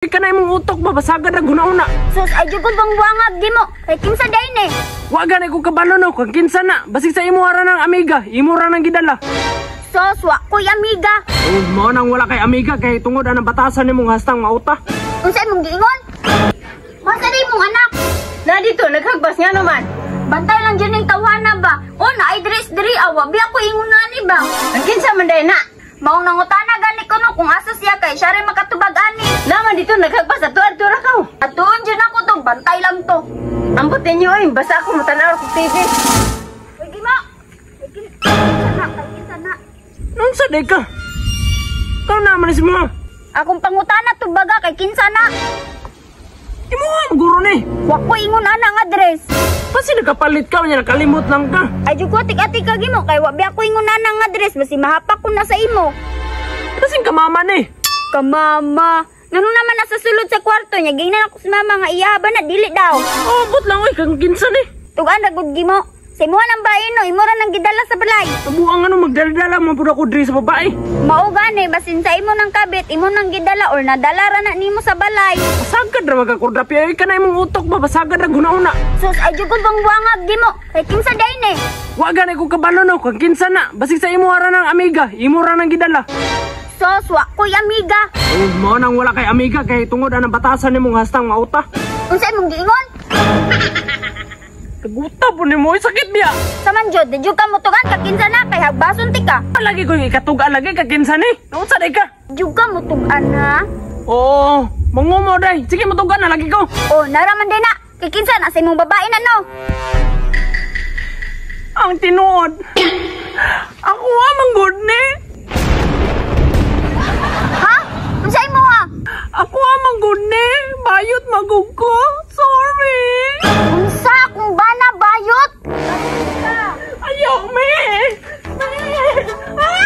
Ka na imong utok ba, basagan na guna-una. Sus, ay jud ko bang wangag di mo. Kay kinsa day ni? Wa gani ko kabalo no, kung kinsa na. Basig sa imo ra ng amiga, imo ra nang gidala. Sus, wa ko'y amiga. Oh, mao nang wala kay amiga kay tungod anang batasan nimong hastang mauta. Unsa imong giingon? Masa day mong anak? Na dito, naghagbas nga naman. Bantay lang dyan yung tawhana ba? O na ay dress diri awa, biya ko ingon na ni ba? Ang kinsa man day na. Maong nangutana gani ko no kung asa siya kay siya rin makatubag ani. Naman dito, naghagbas ato adto ra ka. Atuon dyan ako to, bantay lang to. Ambot ninyo oy, basta ako motanaw og TV. Uy, gimo! Uy, kinsa na, kay kinsa na. Unsa day ka? Ikaw naman si mo. Akong pangutana tubaga kay kinsa na. Imo ang guro ni. Wa ko ingon ana nga dress. Kasi nakapalit ka, nya nakalimot lang ka. Ay jud ko atik-atik ka gimo kay wa biya ko ingon ana nga dress basi mahapak ko na sa imo. Kasing kamama ni. Kamama. Ngano naman nasa sulod sa kwarto niya, gingnan ako sa mama nga iya ba na dili daw. Oh, ambot lang oy, kang kinsa ni. Tugan ra gud gimo. Sa imuha ng bain no, imo ra nang gidala sa balay. Tabuang ano magdala-dala man pud ako diri sa babae. Mao gani basin sa imo nang kabit, imo nang gidala or nadala ra na nimo sa balay. Basagad ra magakordapya ay ka na imong utok ba, basagad ra guna-una. Sus, ay jud ko bang wangag gimo. Kay kinsa day ni? Wa gani ko kabalo no, kung kinsa na. Basig sa imo ra ng amiga, imo ra nang gidala. Sus, wa ko'y amiga. Oh, mao nang wala kay amiga kay tungod anang batasan nimong hastang mauta. Unsa imong giingon? Kaguta po nimo, oy, sakit biya. Saman jud, di jud ka motugan ka kinsa na kay hagbason ti ka. Lagi ko ikatuga lagi ka kinsa ni. Unsa day ka? Jud ka motugan ha? Oo, mangumo day. Sige motugan na lagi ko. Oh, naraman din na. Kay kinsa na sa imong babae na no. Ang tinuod. Ako amang good ni. Ha? Unsa imo ha? Ako amang good ni. Bayot magug ko. Sorry. Unsa akong bana bayot? Ayaw, me. Me.